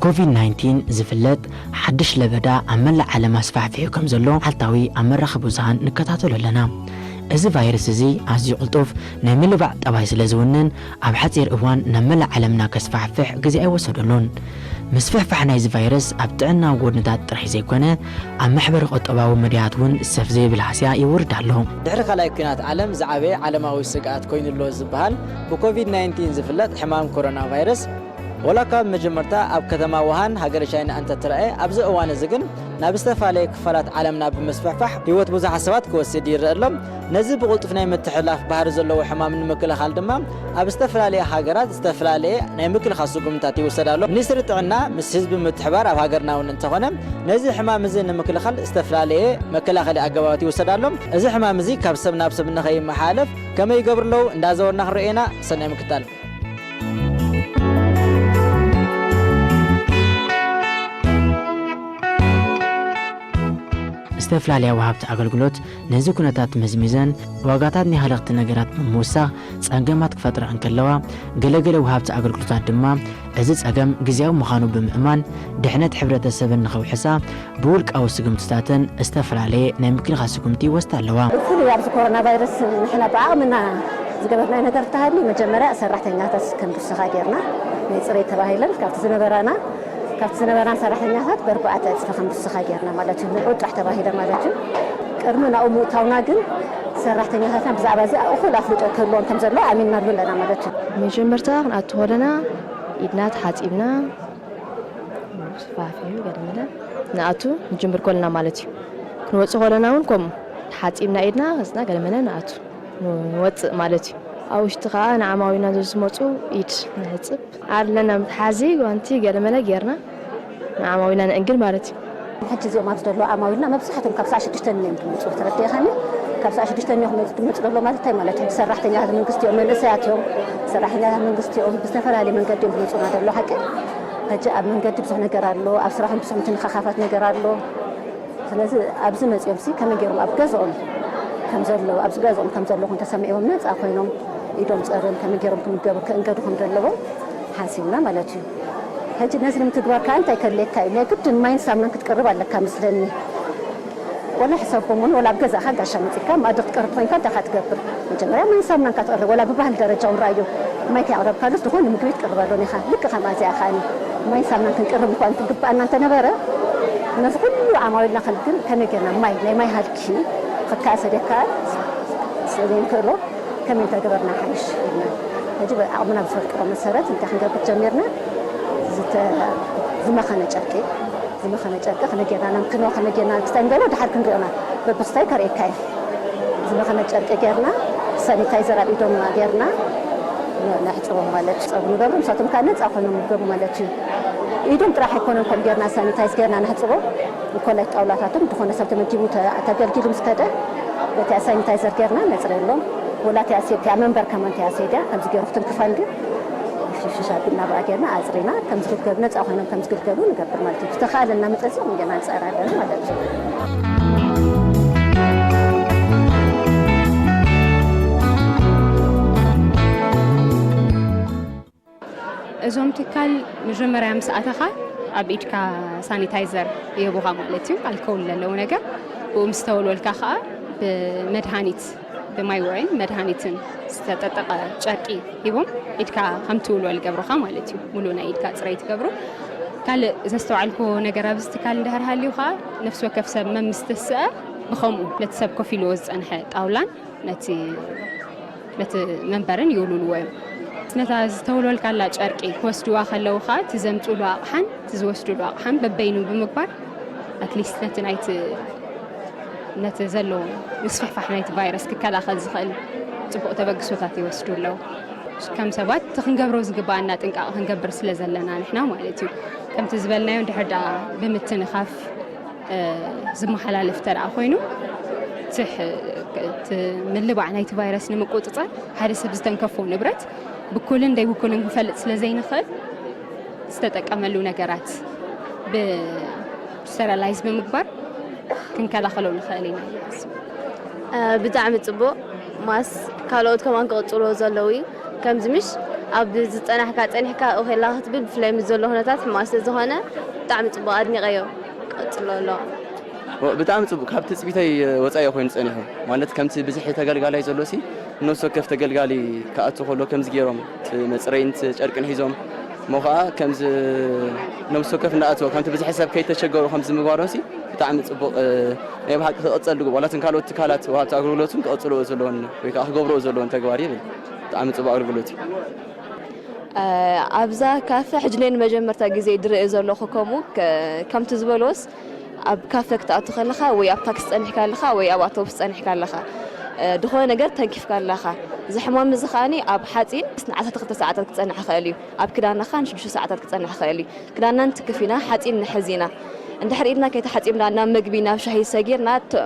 ኮቪድ ናይንቲን ዝፍለጥ ሓድሽ ለበዳ ኣብ መላእ ዓለም ኣስፋሕፊሑ ከም ዘሎ ዓልታዊ ኣብ መራኸቢ ብዙሃን ንከታተሎ ኣለና። እዚ ቫይረስ እዚ ኣዝዩ ቅልጡፍ ናይ ምልባዕ ጠባይ ስለ ዝውንን፣ ኣብ ሓጺር እዋን ናብ መላእ ዓለምና ከስፋሕፍሕ ግዜ ኣይወሰደሉን። ምስፍሕፋሕ ናይዚ ቫይረስ ኣብ ጥዕናዊ ጎድንታት ጥራሕ ዘይኮነ፣ ኣብ ማሕበረ ቁጠባዊ መድያት እውን ሰፍ ዘይብል ሃስያ የውርድ ኣሎ። ድሕሪ ካልኣይ ኲናት ዓለም ዝዓበየ ዓለማዊ ስግኣት ኮይኑ ኣሎ ዝበሃል ብኮቪድ ናይንቲን ዝፍለጥ ሕማም ኮሮና ቫይረስ፣ ወላ ካብ መጀመርታ ኣብ ከተማ ውሃን ሃገረ ቻይና እንተተረኣየ፣ ኣብዚ እዋን እዚ ግን ናብ ዝተፈላለየ ክፋላት ዓለምና ብምስፍሕፋሕ ህይወት ብዙሓት ሰባት ክወስድ ይረአ ኣሎ። ነዚ ብቕልጡፍ ናይ ምትሕልላፍ ባህሪ ዘለዎ ሕማም ንምክልኻል ድማ ኣብ ዝተፈላለየ ሃገራት ዝተፈላለየ ናይ ምክልኻል ስጉምታት ይውሰድ ኣሎ። ሚኒስትሪ ጥዕና ምስ ህዝቢ ምትሕባር ኣብ ሃገርና እውን እንተኾነ፣ ነዚ ሕማም እዚ ንምክልኻል ዝተፈላለየ መከላኸሊ ኣገባባት ይውሰድ ኣሎ። እዚ ሕማም እዚ ካብ ሰብ ናብ ሰብ ንኸይመሓላለፍ ከመይ ይገብሩ ኣለዉ? እንዳዘወርና ክንርእዮ ኢና። ሰናይ ምክታል። ዝተፈላለያ ወሃብቲ ኣገልግሎት ነዚ ኩነታት መዝሚዘን፣ ዋጋታት ናይ ሃለኽቲ ነገራት ብምውሳኽ ጸገማት ክፈጥራ እንከለዋ፣ ገለገለ ወሃብቲ ኣገልግሎታት ድማ እዚ ጸገም ግዝያዊ ምዃኑ ብምእማን፣ ድሕነት ሕብረተሰበን ንኸውሕሳ ብውልቃዊ ስጉምትታተን ዝተፈላለየ ናይ ምክልኻል ስጉምቲ ይወስዳ ኣለዋ። ብፍሉይ ኣብዚ ኮሮና ቫይረስ ንሕና ብዓቕምና ዝገበርናዮ ነገር እንተሃልዩ፣ መጀመርያ ሰራሕተኛታት ከም ዝውስኻ ጌርና፣ ናይ ጽሬት ተባሂለን ካብቲ ዝነበራና፣ ካብቲ ዝነበራና ሰራሕተኛታት ብኣርባዕተ እጥፊ ከም ዝውስኻ ጌርና ማለት እዩ። ንዑ ጥራሕ ተባሂለ ማለት እዩ። ቅድሚ ናብኡ ምእታውና ግን ሰራሕተኛታትና ብዛዕባ እዚ እኹል ኣፍልጦ ክህልዎም ከም ዘለዎ ኣሚንናሉ ኣለና ማለት እዩ። መጀመርታ ክንኣቱ ከለና ኢድና ተሓጺብና፣ ስፋፊ ገለ መለ ንኣቱ ንጅምር ከለና ማለት እዩ። ክንወጽእ ከለና እውን ከምኡ ተሓጺብና ኢድና፣ ከዝና ገለ መለ ንኣቱ ንወጽእ ማለት እዩ። ኣብ ውሽጢ ከኣ ንዓማዊልና ዝመጹ ኢድ ንሕጽብ ኣለና። መትሓዚ ጓንቲ ገለ መለ ጌርና ንዓማዊልና ነእንግድ ማለት እዩ። ሕጂ እዚኦም ኣብዚ ዘለዉ ዓማዊልና መብዛሕትኦም ካብ ሰዓት ሽዱሽተ እዮም ዝመጹ፣ ተረዲእኻኒ? ካብ ሰዓት ሽዱሽተ እዮም ዝመጹ፣ ዝመጹ ዘለዉ ማለት እንታይ ማለት እዩ? ሰራሕተኛታት መንግስቲ እዮም፣ መንእሰያት እዮም፣ ሰራሕተኛታት መንግስቲ እዮም፣ ብዝተፈላለየ መንገዲ እዮም ዝመጹና ዘለዉ። ሓቂ ሕጂ ኣብ መንገዲ ብዙሕ ነገር ኣሎ፣ ኣብ ስራሕን ብዙሕ ምትንኻኻፋት ነገር ኣሎ። ስለዚ ኣብዚ መጺኦም ሲ ከመይ ገይሮም ኣብ ገዝኦም ከም ዘለዉ፣ ኣብዚ ገዝኦም ከም ዘለዉ ተሰሚዕዎም ነጻ ኮይኖም ኢዶም ጸርዮም ከመይ ገይሮም ክምገቡ፣ ክእንገዱ ከም ዘለዎም ሓሲብና ማለት እዩ። ሕጂ ነዚ ንምትግባር ከኣ እንታይ ከድልየካ እዩ? ናይ ግድን ማይን ሳሙናን ክትቅርብ ኣለካ መስለኒ። ወላ ሕሰቦም እውን ወላ ኣብ ገዛኻ ጋሻ መጺእካ መኣዲ ክትቀርብ ኮይንካ እንታይ ኢኻ ትገብር? መጀመርያ ማይን ሳሙናን ኢኻ ትቕርብ፣ ወላ ብባህሊ ደረጃ እውን ረኣዮ። ማይ ከየቕረብካሉስ ዝኾነ ምግቢ ትቅርበሉን ኢኻ። ልክዕ ከምኣ እዚኣ ከኣ ማይን ሳሙናን ክንቅርብ እኳ እንትግብኣና እንተነበረ፣ ነዚ ኩሉ ዓማዊልና ከ-፣ ግን ከመይ ጌርና ማይ፣ ናይ ማይ ሃልኪ ክከኣሰ ደካ ዘይንክእሎ ከመይ እንተገበርና ሓይሽ ኢልና። ሕጂ ብዓቕምና ብዝፈልጦ መሰረት እንታይ ክንገብር ጀሚርና? ዝተ-፣ ዝመኸነ ጨርቂ፣ ዝመኸነ ጨርቂ ከመይ ጌርና ነምክኖ፣ ከመይ ጌርና ክስታይ ንገብሮ፣ ድሓር ክንሪኦና በብክስታይ ከርእየካ እየ። ዝመኸነ ጨርቂ ጌርና፣ ሳኒታይዘር ኣብ ኢዶም ጌርና ነ-፣ ነሕጽቦም ማለት እዩ። ጸጉ ንገብሮ፣ ንሳቶም ከኣ ነጻ ኮይኖም ይገቡ ማለት እዩ። ኢዶም ጥራሕ ኣይኮነን ከም ጌርና ሳኒታይዝ ጌርና ነሕጽቦም። ኮላይ ጣውላታቶም ዝኾነ ሰብ ተመጊቡ ተ-፣ ተገልጊሉ ምስ ከደ፣ በቲኣ ሳኒታይዘር ጌርና ነጽርየሎም። ወላ እቲኣ ሴ-፣ እቲኣ መንበር ከማን እቲኣ ሴድያ ከምዚ ገይሩ ክትንክፋ እንድዩ። ሽሻ እናበኣ ጌርና ኣጽሪና ከም ዝግልገሉ፣ ነጻ ኮይኖም ከም ዝግልገሉ ንገብር ማለት እዩ። ዝተኻእለና መጠን እዚ ከም ጌርና ንጸር ኣለና ማለት እዩ። እዞም ትካል መጀመርያ ምስ ኣተኻ ኣብ ኢድካ ሳኒታይዘር ይህቡኻ ማለት እዩ፣ ኣልኮል ዘለዎ ነገር። ብኡ ምስ ተወልወልካ ኸኣ ብመድሃኒት፣ ብማይ ውዑይን መድሃኒትን ዝተጠጠቐ ጨርቂ ሂቦም ኢድካ ከም ትውልወል ይገብሩኻ ማለት እዩ። ሙሉእ ናይ ኢድካ ጽሬት ይገብሩ። ካልእ ዘስተውዓልኩዎ ነገር ኣብዚ ትካል እንድሕር ሃልዩ ኸኣ፣ ነፍሲ ወከፍ ሰብ መም ምስ ተስአ፣ ብኸምኡ ነቲ ሰብ ኮፍ ኢልዎ ዝጸንሐ ጣውላን ነቲ፣ ነቲ መንበርን ይውልውልዎ እዮም። ነታ ዝተወልወልካላ ጨርቂ ክወስድዋ ከለዉ ኸኣ፣ እቲ ዘምጽእሉ ኣቕሓን እቲ ዝወስድሉ ኣቕሓን በበይኑ ብምግባር፣ ኣትሊስት ነቲ ናይቲ፣ ነቲ ዘሎ ምስፍሕፋሕ ናይቲ ቫይረስ ክከላኸል ዝኽእል ጽቡቕ ተበግሶታት ይወስዱ ኣለዉ። ከም ሰባት እቲ ክንገብሮ ዝግብኣና ጥንቃቐ ክንገብር ስለ ዘለና ንሕና ማለት እዩ። ከምቲ ዝበልናዮ እንድሕር ደኣ ብምትንኻፍ፣ እ፣ ዝመሓላለፍ እንተ ደኣ ኮይኑ፣ እቲ ሕ-፣ እቲ ምልባዕ ናይቲ ቫይረስ ንምቁጽጻር ሓደ ሰብ ዝተንከፎ ንብረት ብኩልን ደይብኩልን ክንፈልጥ ስለ ዘይንኽእል፣ ዝተጠቀመሉ ነገራት ብስተረላይዝ ብምግባር ክንከላኸሎ ንኽእል ኢና ኢለ ይሓስብ። እ፣ ብጣዕሚ ጽቡቕ። ማስ ካልኦት ከማን ክቕጽልዎ ዘለዉ እዩ። ከምዚ ምሽ ኣብ ዝጸናሕካ ጸኒሕካ ኦኬ ኣላ ክትብል፣ ብፍላይ ምስ ዘሎ ኩነታት ሕማቕ ስለ ዝኾነ ብጣዕሚ ጽቡቕ፣ ኣድኒቐዮ። ቀጽሎ ኣሎ። ወ-፣ ብጣዕሚ ጽቡቕ፣ ካብ ትጽቢተይ ወጻኢ ኮይኑ ጸኒሑ። ማለት ከምቲ ብዝሒ ተገልጋላይ ዘሎ ሲ፣ ነፍሲ ወከፍ ተገልጋሊ ክኣቱ ከሎ ከምዚ ገይሮም እቲ መጽረይን እቲ ጨርቅን ሒዞም፣ እሞ ኸኣ ከምዚ ነፍሲ ወከፍ እንዳኣተወ ከምቲ ብዝሒ ሰብ ከይተሸገሩ ከምዚ ምግባሮም ሲ ብጣዕሚ ጽቡቕ፣ እ፣ ናይ ብሓቂ ክቕጸል ድግቦ። ዋላ እተን ካልኦት ትካላት ወሃብቲ ኣገልግሎት እውን ክቕጽልዎ ዘለዎን ወይ ከኣ ክገብርዎ ዘለዎን ተግባር ይብል። ብጣዕሚ ጽቡቕ ኣገልግሎት እዩ። እ፣ ኣብዛ ካፈ ሕጂ ናይ ንመጀመርታ ግዜ ድርእዮ ዘለኹ። ከምኡ ከ-፣ ከምቲ ዝበልዎስ ኣብ ካፈ ክትኣቱ ከለኻ ወይ ኣብ ታክሲ ጸኒሕካ ኣለኻ ወይ ኣብ ኣውቶቡስ ጸኒሕካ ኣለኻ። እ፣ ድኾነ ነገር ተንኪፍካ ኣለኻ። እዚ ሕማም እዚ ከኣኒ ኣብ ሓጺን ንዓሰርተ ክልተ ሰዓታት ክጸንሕ ይኽእል እዩ። ኣብ ክዳንኻ ንሽዱሽተ ሰዓታት ክጸንሕ ይኽእል እዩ። ክዳንና ንትክፍ ኢና፣ ሓጺን ንሕዝ ኢና። እንድሕር ኢድና ከይተሓጺብና ናብ መግቢ፣ ናብ ሻሂ ሰጊርና፣ ት-፣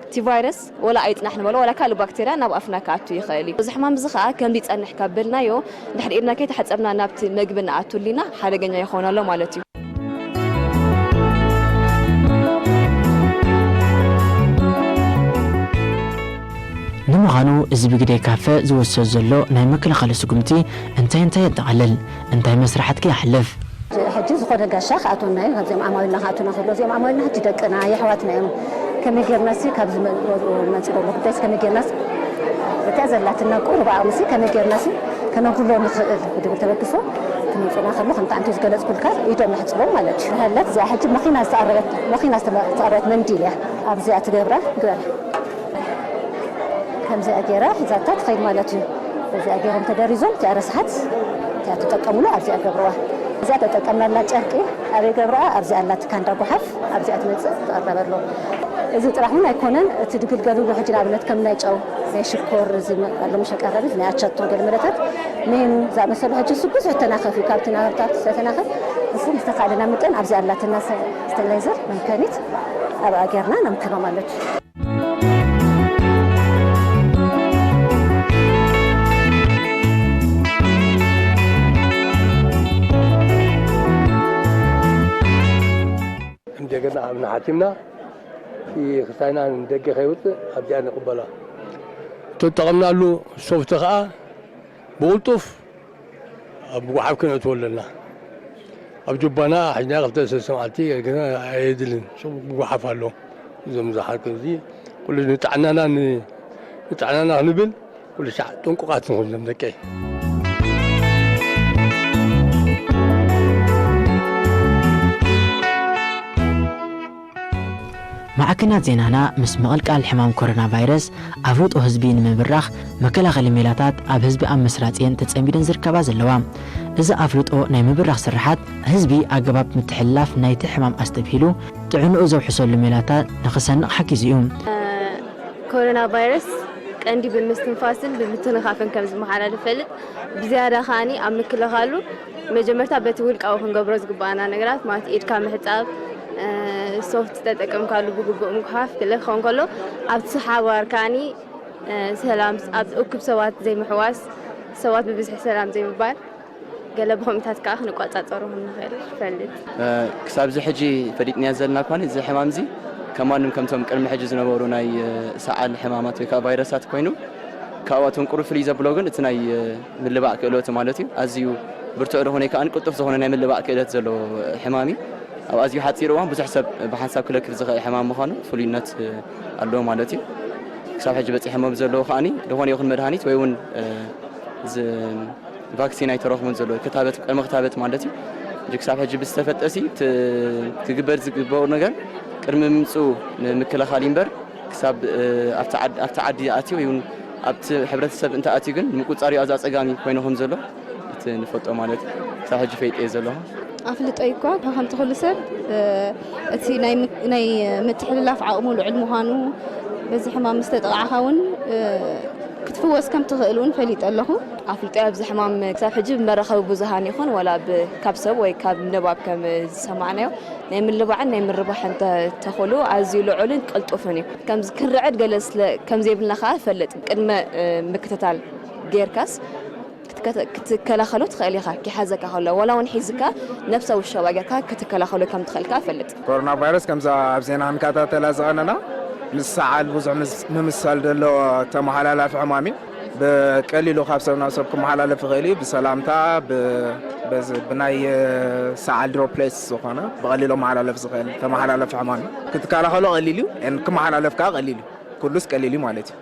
እቲ ቫይረስ ወላ ኣይጽናሕ ንበሎ፣ ወላ ካልእ ባክቴርያ ናብ ኣፍና ክኣቱ ይኽእል እዩ። እዚ ሕማም እዚ ኸኣ ከምዚ ይጸንሕ ካብ በልናዮ፣ እንድሕር ኢድና ከይተሓጸብና ናብቲ መግቢ ንኣቱ ኣሊና፣ ሓደገኛ ይኾን ኣሎ ማለት እዩ። ንምዃኑ እዚ ብግደይ ካፈ ዝወሰድ ዘሎ ናይ ምክልኻል ስጉምቲ እንታይ እንታይ የጠቓልል? እንታይ መስራሓት ከ የሕልፍ? ሕጂ ዝኾነ ጋሻ ክኣትወና እዩ። ካብዚኦም ኣማዊልና ክኣትወና ከሎ፣ እዚኦም ኣማዊልና ሕጂ ደቅና፣ የሕዋትና እዮም። ከመይ ጌርናሲ ካብዚ መ-፣ መ-፣ መጽእ ዘሎ ጉዳይስ ከመይ ጌርናስ እታ ዘላትና ቁሩብ ዓቕምሲ ከመይ ጌርናሲ ከነጉሎ ንኽእል ብድብል ተበግሶ ክመጽኡና ከሎ፣ ከምቲ ኣንቲ ዝገለጽኩልካ ኢዶም ነሕጽቦም ማለት እዩ። ንኣብነት እዚኣ ሕጂ መኺና ዝተቐረበት፣ መኺና ዝተመ-፣ ዝተቐረበት መንዲል እያ። ኣብዚኣ ትገብራ፣ ግበር። ከምዚኣ ገይራ ሒዛታ ትኸይድ ማለት እዩ። እዚኣ ገይሮም ተደሪዞም፣ እቲኣ ረስሓት፣ እቲኣ ትጠቀምሉ ኣብዚኣ ገብርዋ። እዚኣ ተጠቀምናላ ጨርቂ ኣበይ ገብርኣ? ኣብዚኣ ኣላ ትካንዳ ጓሓፍ፣ ኣብዚኣ ትመጽእ ትቐረበሉ። እዚ ጥራሕ እውን ኣይኮነን፣ እቲ ዝግልገሉሉ ሕጂ ንኣብነት ከም ናይ ጨው፣ ናይ ሽኮር፣ እዚ መ-፣ ሎሚ ሸቀረቢት፣ ናይ ኣቻቶ ገለ መለታት፣ ሜኑ ዝኣመሰሉ ሕጂ እሱ ብዙሕ ተናኸፍ እዩ። ካብቲ ናብታት ስለተናኸፍ፣ እሱ ዝተኻእለና መጠን ኣብዚኣ ኣላትና ሰ-፣ ስተሪላይዘር መምከኒት ኣብኣ ጌርና ነምክኖ ማለት እዩ። እንደገና ኣምና ሓቲምና፣ እቲ ክሳይና ንደገ ከይወፅእ ኣብዚኣ ንቕበላ። ተጠቐምናሉ ሶፍቲ ኸዓ ብቕልጡፍ ኣብ ጓሓፍ ክነእትዎ ኣለና። ኣብ ጁባና ሒዝና ክልተ ሰለስተ መዓልቲ ገና ኣየድልን። ሱቕ ጓሓፍ ኣሎ። እዞም ዝሓልኩ እዚ ኩሉ ንጥዕናና ን-፣ ንጥዕናና ክንብል ኩሉ ሻዕ ጥንቁቓት ንኹን ዞም ደቀይ። ማዕከናት ዜናና ምስ ምቕልቃል ሕማም ኮሮና ቫይረስ ኣፍልጦ ህዝቢ ንምብራኽ መከላኸሊ ሜላታት ኣብ ህዝቢ ኣብ ምስራጽ እየን ተጸሚደን ዝርከባ ዘለዋ። እዚ ኣፍልጦ ናይ ምብራኽ ስርሓት ህዝቢ ኣገባብ ምትሕልላፍ ናይቲ ሕማም ኣስተብሂሉ ጥዕንኡ ዘውሕሰሉ ሜላታት ንኽሰንቕ ሓጊዙ እዩ። ኮሮና ቫይረስ ቀንዲ ብምስትንፋስን ብምትንኻፍን ከም ዝመሓላለፍ ይፈልጥ። ብዝያዳ ከኣኒ ኣብ ምክልኻሉ መጀመርታ በቲ ውልቃዊ ክንገብሮ ዝግባኣና ነገራት ማለት ኢድካ ምሕጻብ፣ እ፣ ሶፍት ተጠቀምካሉ ብግቡእ ምጉሓፍ ክልእ ክኸውን ከሎ ኣብቲ ሓባር ከኣኒ፣ እ፣ ሰላም ኣብ እኩብ ሰባት ዘይምሕዋስ፣ ሰባት ብብዝሒ ሰላም ዘይምባል፣ ገለ ብኸምኡታት ከኣ ክንቋጻጸሮ ከም ንኽእል ይፈልጥ። እ፣ ክሳብ እዚ ሕጂ ፈሊጥናዮ ዘለና እኳ እዚ ሕማም እዚ ከም ማንም ከምቶም ቅድሚ ሕጂ ዝነበሩ ናይ፣ እ፣ ሰዓል ሕማማት ወይ ከኣ ቫይረሳት ኮይኑ ካብኣቶም ቁሩብ ፍልይ ዘብሎ ግን እቲ ናይ፣ እ፣ ምልባዕ ክእለቱ ማለት እዩ። ኣዝዩ ብርቱዕ ዝኾነ ከኣ ቅልጡፍ ዝኾነ ናይ ምልባዕ ክእለት ዘለዎ ሕማም እዩ። ኣብ ኣዝዩ ሓጺር እዋን ብዙሕ ሰብ ብሓንሳብ ክለክፍ ዝኽእል ሕማም ምዃኑ ፍሉይነት፣ እ፣ ኣለዎ ማለት እዩ። ክሳብ ሕጂ በጺሖሞ ብዘለዉ ከኣኒ ዝኾነ ይኹን መድሃኒት ወይ እውን፣ እ፣ ዝ-፣ ቫክሲን ኣይተረኽቡን ዘሎ፣ ክታበት፣ ቅድመ ክታበት ማለት እዩ። ሕጂ ክሳብ ሕጂ ብዝተፈጠሲ ት-፣ ክግበር ዝግበሩ ነገር ቅድሚ ምምፅኡ ንምክልኻል እዩ እምበር፣ ክሳብ፣ እ፣ ኣብቲ ዓድ-፣ ኣብቲ ዓዲ ኣትዩ ወይ እውን ኣብቲ ሕብረተሰብ እንተኣትዩ ግን ንምቁፅፃር እዩ ኣዝዩ ኣፀጋሚ ኮይኑ ከም ዘሎ እቲ ንፈልጦ ማለት እዩ። ክሳብ ሕጂ ፈይጠ እየ ዘለኹ። ኣፍልጦ እኳ ከምቲ ኩሉ ሰብ፣ እ፣ እቲ ናይ ም-፣ ናይ ምትሕልላፍ ዓቕሙ ልዑል ምዃኑ፣ በዚ ሕማም ምስ ተጠቓዕኻ እውን፣ እ፣ ክትፍወስ ከም ትኽእል እውን ፈሊጠ ኣለኹ። ኣፍልጦ ኣብዚ ሕማም ክሳብ ሕጂ ብመራኸቢ ብዙሃን ይኹን ዋላ ብ-፣ ካብ ሰብ ወይ ካብ ንባብ ከም ዝሰማዕናዮ ናይ ምልባዕን ናይ ምርባሕን ተ-፣ ተኽእሎ ኣዝዩ ልዑልን ቅልጡፍን እዩ። ከምዚ ክንርዕድ ገለ ስለ ከም ዘይብልና ከኣ እፈልጥ። ቅድመ፣ እ፣ ምክትታል ጌርካስ ክትከተ-፣ ክትከላኸሎ ትኽእል ኢኻ። ኪሓዘካ ከሎ ዋላ እውን ሒዝካ ነብሰ ውሸባ ጌርካ ክትከላኸሎ ከም ትኽእል ከኣ እፈልጥ። ኮሮና ቫይረስ ከምዛ ኣብ ዜና ክንከታተላ ዝቐነና ምስ ሰዓል ብዙሕ ምስ-፣ ምምሳል ዘለዎ ተመሓላላፊ ሕማም እዩ። ብቀሊሉ ካብ ሰብ ናብ ሰብ ክመሓላለፍ ይኽእል እዩ። ብሰላምታ፣ ብ-፣ በዚ፣ ብናይ ሰዓል ድሮፕሌትስ ዝኾነ ብቐሊሉ መሓላለፍ ዝኽእል ተመሓላለፊ ሕማም እዩ። ክትከላኸሎ ቀሊል እዩ፣ ን-፣ ክመሓላለፍ ከዓ ቀሊል እዩ። ኩሉስ ቀሊል እዩ ማለት እዩ።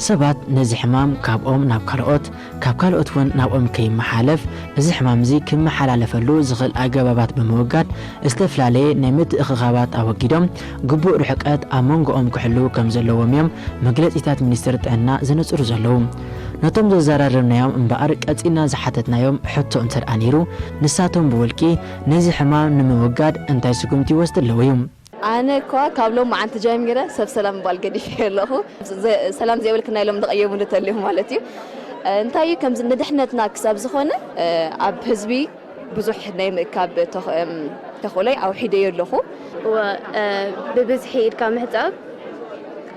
ሰባት ነዚ ሕማም ካብኦም ናብ ካልኦት፣ ካብ ካልኦት እውን ናብኦም ከይመሓለፍ፣ እዚ ሕማም እዚ ክመሓላለፈሉ ዝኽእል ኣገባባት ብምውጋድ፣ ዝተፈላለየ ናይ ምትእኽኻባት ኣወጊዶም፣ ግቡእ ርሕቀት ኣብ መንጎኦም ክሕልዉ ከም ዘለዎም እዮም መግለጺታት ሚኒስትሪ ጥዕና ዘነጽሩ ዘለዉ። ነቶም ዘዘራረብናዮም እምበኣር፣ ቀጺልና ዝሓተትናዮም ሕቶ እንተ ደኣ ነይሩ፣ ንሳቶም ብውልቂ ነዚ ሕማም ንምውጋድ እንታይ ስጉምቲ ይወስዱ ኣለዉ እዩ። ኣነ እኳ ካብ ሎም መዓንቲ ጀሚረ ሰብ ሰላም ምባል ገዲፈ ኣለኹ። ዘ-፣ ሰላም ዘይብልክና ኢሎም ዝቐየሙሉ ተልዮም ማለት እዩ። እንታይ እዩ፣ ከምዚ ንድሕነትና ክሳብ ዝኾነ፣ ኣብ ህዝቢ ብዙሕ ናይ ምእካብ ተኽ-፣ እም፣ ተኽእሎይ ኣውሒደዮ ኣለኹ። እወ፣ እ፣ ብብዝሒ ኢድካ ምሕጻብ፣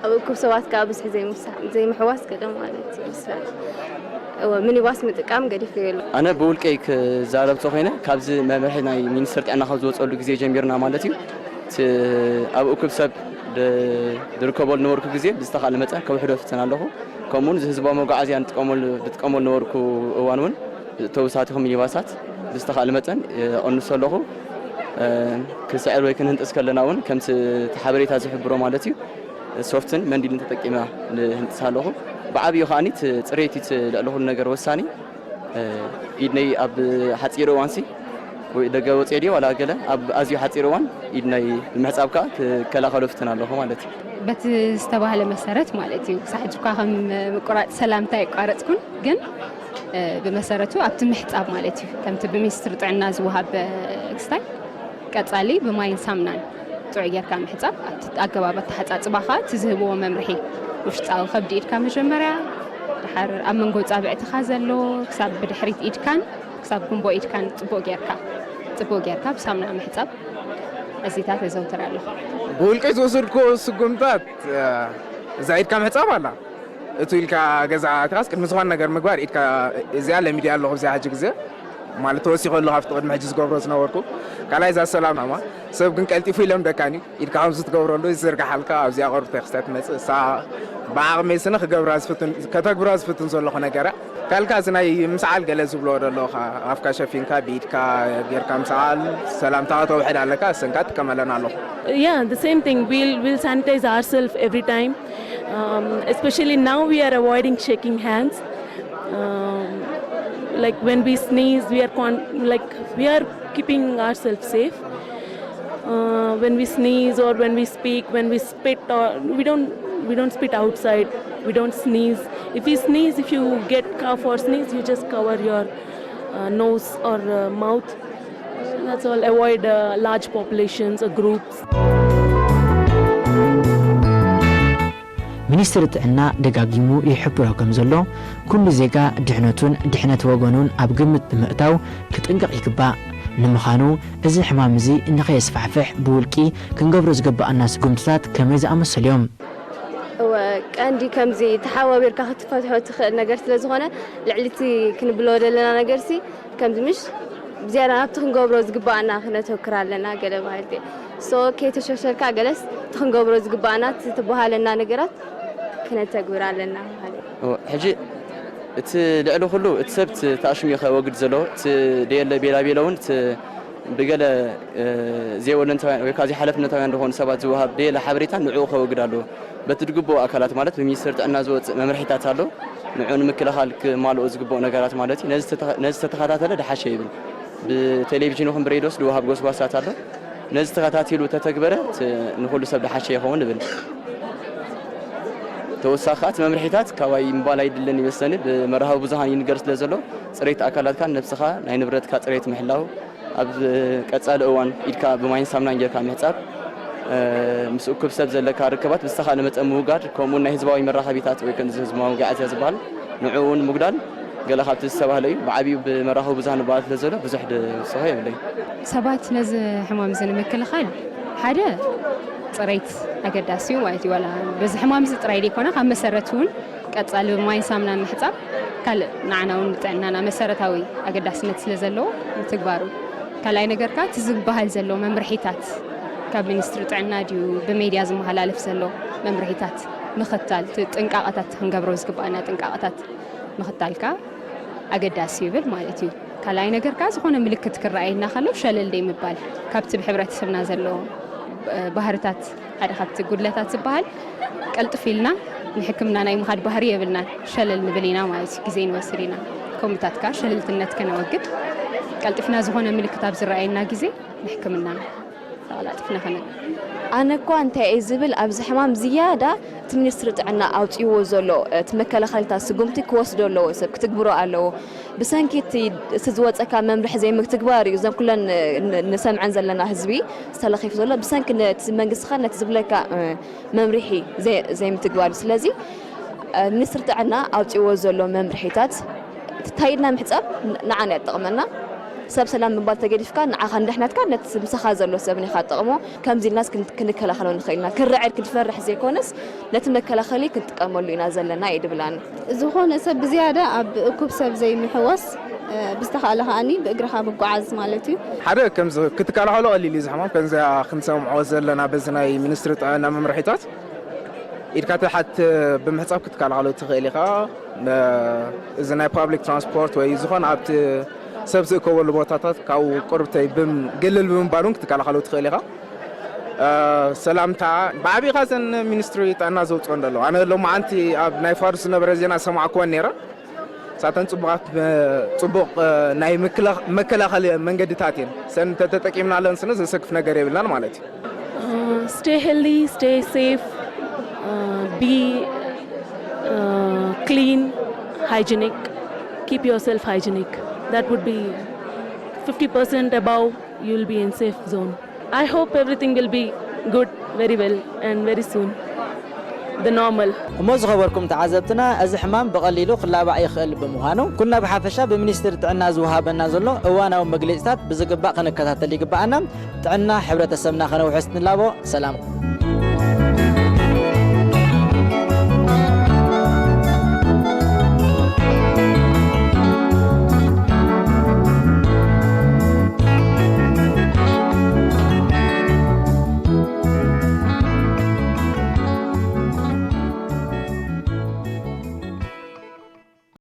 ኣብ እኩብ ሰባት ከኣ ብዙሕ ዘይምሳ-፣ ዘይምሕዋስ ገለ ማለት እዩ። እወ፣ ሚኒባስ ምጥቃም ገዲፈዮ ኣለኹ። ኣነ ብውልቀይ ክዛረብ ተኾይነ፣ ካብዚ መምርሒ ናይ ሚኒስትሪ ጥዕና ካብ ዝወጸሉ ግዜ ጀሚርና ማለት እዩ፣ እቲ ኣብ እኩብ ሰብ ድ-፣ ድርከበሉ ነበርኩ ግዜ ብዝተኻእለ መጠን ከውሕዶ ፍትን ኣለኹ። ከምኡውን እዚ ህዝባዊ መጓዓዝያ ንጥቀመሉ፣ ዝጥቀመሉ ነበርኩ እዋን እውን ተውሳቲኹ ሚኒባሳት ብዝተኻእለ መጠን የቐንሶ ኣለኹ። እ፣ ክስዕር ወይ ክንህንጥስ ከለና እውን ከምቲ እቲ ሓበሬታ ዝሕብሮ ማለት እዩ፣ ሶፍትን መንዲልን ተጠቂመ ንህንጥስ ኣለኹ። ብዓብዩ ከኣኒ እቲ ጽሬት እዩ እቲ ልዕሊ ኩሉ ነገር ወሳኒ። እ፣ ኢድነይ ኣብ ሓጺር እዋንሲ ወይ ደገ ወጽኤ ድየ ዋላ ገለ ኣብ ኣዝዩ ሓጺር እዋን ኢድነይ ብምሕጻብ ከኣ ክከላኸሎ ፍትን ኣለኹ ማለት እዩ። በቲ ዝተባህለ መሰረት ማለት እዩ። ክሳዕ ሕጂ እኳ ከም ምቁራጽ ሰላምታ ኣይቋረጽኩን፣ ግን፣ እ፣ ብመሰረቱ ኣብቲ ምሕጻብ ማለት እዩ። ከምቲ ብሚኒስትሪ ጥዕና ዝወሃብ፣ እ፣ ክስታይ ቀጻሊ ብማይን ሳምናን ጥዑይ ጌርካ ምሕጻብ፣ ኣብቲ ኣገባብ ኣተሓጻጽባኻ እቲ ዝህብዎ መምርሒ፣ ውሽጣዊ ከብዲ ኢድካ መጀመርያ፣ ድሓር ኣብ መንጎ ጻብዕትኻ ዘሎ፣ ክሳብ ብድሕሪት ኢድካን ክሳብ ጉንቦ ኢድካን ጽቡቕ ጌርካ፣ ጽቡቕ ጌርካ ብሳምና ምሕጻብ፣ እዚታት የዘውትር ኣለኹ። ብውልቀይ ዝወሰድኩዎ ስጉምታት፣ እ፣ እዛ ኢድካ ምሕጻብ ኣላ። እቱ ኢልካ ገዛ ኣቲኻስ ቅድሚ ዝኾነ ነገር ምግባር ኢድካ፣ እዚኣ ለሚድያ ኣለኹ ኣብዚኣ ሕጂ ግዜ። ማለት ተወሲኹ ኣለኹ ኣብቲ ቅድሚ ሕጂ ዝገብሮ ዝነበርኩ። ካልኣይ እዛ ሰላም ናማ። ሰብ ግን ቀልጢፉ ይለምደካን እዩ። ኢድካ ከምዚ ትገብረሉ ይዝርግሓልካ፣ ኣብዚኣ ቅርብ ተክስታ ትመጽእ። እሳ ብዓቕመይ ስነ ክገብራ ዝፍትን፣ ከተግብራ ዝፍትን ዘለኹ ነገር እያ። ካልካ እዚ ናይ ምስዓል ገለ ዝብሎ ዘሎ፣ ኣፍካ ሸፊንካ ብኢድካ ጌርካ ምስዓል፣ ሰላምታ ከተውሕድ ኣለካ፣ እሰንካ ትጥቀመለን ኣለኹ። Yeah, the same thing. We'll, we'll sanitize ourselves every time, um, especially now we are avoiding shaking hands. Um, like when we sneeze, we are con-, like, we are keeping ourselves safe. Uh, when we sneeze or when we speak, when we spit, or we don't, we don't spit outside. We don't sneeze. If you sneeze, if you get cough or sneeze, you just cover your, uh, nose or, uh, mouth. That's all. Avoid, uh, large populations or groups. ሚኒስትሪ ጥዕና ደጋጊሙ ይሕብሮ ከም ዘሎ፣ ኩሉ ዜጋ ድሕነቱን ድሕነት ወገኑን ኣብ ግምት ብምእታው ክጥንቀቕ ይግባእ። ንምዃኑ፣ እዚ ሕማም እዚ ንኸየስፋሕፍሕ ብውልቂ ክንገብሮ ዝግብኣና ስጉምትታት ከመይ ዝኣመሰሉ እዮም? እወ፣ ቀንዲ ከምዚ ተሓባቢርካ ክትፈትሖ ትኽእል ነገር ስለ ዝኾነ፣ ልዕሊ እቲ ክንብሎ ዘለና ነገርሲ፣ ከምዚ ምሽ ብዝያዳ ናብቲ ክንገብሮ ዝግብኣና ክነተኩር ኣለና፣ ገለ ማለት እየ። ሶ፣ ከይተሸርሸርካ ገለስ እቲ ክንገብሮ ዝግብኣና፣ እቲ ትበሃለና ነገራት ክነተግብር ኣለና ማለት እዩ። እወ፣ ሕጂ እቲ ልዕሊ ኩሉ እቲ ሰብ እቲ ተኣሽሙ እዩ ከወግድ ዘለዎ። እቲ ደየለ ቤላ ቤሎ እውን እቲ ብገለ፣ እ፣ ዘይወለንታውያን ወይ ከዓ ዘይሓላፍነታውያን ዝኾኑ ሰባት ዝወሃብ ደየለ ሓበሬታ ንዕኡ ከወግድ ኣለዎ። በቲ ዝግብኦ ኣካላት ማለት ብሚኒስትሪ ጥዕና ዝወፅእ መምርሒታት ኣሎ። ንዕኡ ንምክልኻል ክማልኦ ዝግብኦ ነገራት ማለት እዩ። ነዚ ዝተተ-፣ ነዚ ዝተተኸታተለ ድሓሸ ይብል። ብቴሌቪዥን ይኹን ብሬድዮስ ዝወሃብ ጎስጓሳት ኣሎ። ነዚ ተኸታቲሉ ተተግበረ፣ ት-፣ ንኹሉ ሰብ ድሓሸ ይኸውን ይብል። ተወሳኺ ከኣ እቲ መምርሒታት ካባይ ምባል ኣይድልን ይመስለኒ። ብመራኸቢ ብዙሃን ይንገር ስለ ዘሎ፣ ጽሬት ኣካላትካን ነብስኻ፣ ናይ ንብረትካ ጽሬት ምሕላው፣ ኣብ ቀጻሊ እዋን ኢድካ ብማይን ሳሙናን ጌርካ ምሕጻብ፣ እ፣ ምስ እኩብ ሰብ ዘለካ ርክባት ብዝተኻእለ መጠን ምውጋድ፣ ከምኡውን ናይ ህዝባዊ መራኸቢታት ወይ ከምዚ ህዝባዊ መጓዓዝያ ዝበሃል ንዕኡ እውን ምጉዳል ገለ ካብቲ ዝተባህለ እዩ። ብዓቢኡ ብመራኸቢ ብዙሃን ንበሃል ስለ ዘሎ ብዙሕ ድውስኾ የብለይ። ሰባት ነዚ ሕማም እዚ ንምክልኻል ሓደ ጽሬት ኣገዳሲ እዩ ማለት እዩ። ዋላ በዚ ሕማም እዚ ጥራይ ዘይኮነ ካብ መሰረቱ እውን ቀጻሊ ብማይን ሳምናን ምሕጻብ ካልእ ንዓና እውን ንጥዕናና መሰረታዊ ኣገዳስነት ስለ ዘለዎ ምትግባሩ። ካልኣይ ነገር ከኣ እቲ ዝበሃል ዘሎ መምርሒታት ካብ ሚኒስትሪ ጥዕና ድዩ ብሜድያ ዝመሓላለፍ ዘሎ መምርሒታት ምኽታል፣ እቲ ጥንቃቐታት ክንገብሮ ዝግባኣና ጥንቃቐታት ምኽታል ከኣ ኣገዳሲ ይብል ማለት እዩ። ካልኣይ ነገር ከኣ ዝኾነ ምልክት ክረኣየና ከሎ ሸለል ደይ ምባል፣ ካብቲ ብሕብረተሰብና ዘሎ ባህርታት ሓደ ካብቲ ጉድለታት ዝበሃል፣ ቀልጥፍ ኢልና ንሕክምና ናይ ምኻድ ባህሪ የብልናን። ሸለል ንብል ኢና ማለት እዩ፣ ግዜ ንወስድ ኢና። ከምኡታት ከኣ ሸለልትነት ከነወግድ፣ ቀልጢፍና ዝኾነ ምልክት ኣብ ዝረኣየና ግዜ ንሕክምና ተቐላጢፍና ከነ ኣነ እኳ እንታይ እየ ዝብል፣ ኣብዚ ሕማም ዝያዳ እቲ ሚኒስትሪ ጥዕና ኣውፅዎ ዘሎ እቲ መከላኸልታት ስጉምቲ ክወስዶ ኣለዎ፣ ሰብ ክትግብሮ ኣለዎ። ብሰንኪ እቲ እቲ ዝወፀካ መምርሒ ዘይምትግባር እዩ እዞም ኩለን ን- ንሰምዐን ዘለና ህዝቢ ዝተለኺፉ ዘሎ። ብሰንኪ ነቲ መንግስቲ ኸ ነቲ ዝብለካ እ፣ መምርሒ ዘይ- ዘይምትግባር እዩ። ስለዚ እ፣ ሚኒስትሪ ጥዕና ኣውፅዎ ዘሎ መምርሒታት እንታይ ኢድና ምሕፃብ ን- ንዓና እያ ትጠቕመና። ሰብ ሰላም ምባል ተገዲፍካ ንዓኻ ንድሕነትካ ነቲ ምሳኻ ዘሎ ሰብ ኒኻ ትጠቕሞ። ከምዚ ኢልናስ ክን- ክንከላኸሎ ንኽእል ኢና። ክረዕድ ክንፈርሕ ዘይኮነስ ነቲ መከላኸሊ ክንጥቀመሉ ኢና ዘለና እየ ድብል ኣነ። ዝኾነ ሰብ ብዝያዳ ኣብ እኩብ ሰብ ዘይምሕወስ፣ እ፣ ብዝተኻእለ ከኣኒ ብእግርኻ ምጓዓዝ ማለት እዩ። ሓደ ከምዚ ክትከላኸሎ ቀሊል እዩ ዝሕማም ከምዚ ክንሰምዖ ዘለና በዚ ናይ ሚኒስትሪ ጥዕና መምርሒታት ኢድካ ትሓት ብምሕጻብ ክትከላኸሎ ትኽእል ኢኻ። ነ- እዚ ናይ ፓብሊክ ትራንስፖርት ወይ ዝኾነ ኣብቲ ሰብ ዝእከበሉ ቦታታት ካብኡ ቁርብተይ ብም- ግልል ብምባል እውን ክትከላኸሎ ትኽእል ኢኻ። እ፣ ሰላምታ ብዓቢኻ ዘን ሚኒስትሪ ጥዕና ዘውፅኦ እንደለዉ ኣነ ሎማዓንቲ ኣብ ናይ ፋርስ ዝነበረ ዜና ሰማዕክወን ነይረ። ሳተን ፅቡቓት እ፣ ፅቡቕ እ፣ ናይ ምክላ- መከላኸሊ መንገድታት እየን። ሰን ተተጠቂምናለን ስነ ዘሰክፍ ነገር የብልናን ማለት እዩ። Uh, stay healthy, stay safe, uh, be uh, clean, hygienic. Keep yourself hygienic. That would be fifty percent above, you'll be in safe zone. I hope everything will be good very well and very soon. The normal. እሞ ዝኸበርኩም ተዓዘብትና፣ እዚ ሕማም ብቐሊሉ ክላባዕ ይኽእል ብምዃኑ፣ ኩልና ብሓፈሻ ብሚኒስትሪ ጥዕና ዝወሃበና ዘሎ እዋናዊ መግለጺታት ብዝግባእ ክንከታተል ይግብኣና። ጥዕና ሕብረተሰብና ከነውሕስ ንላቦ። ሰላም።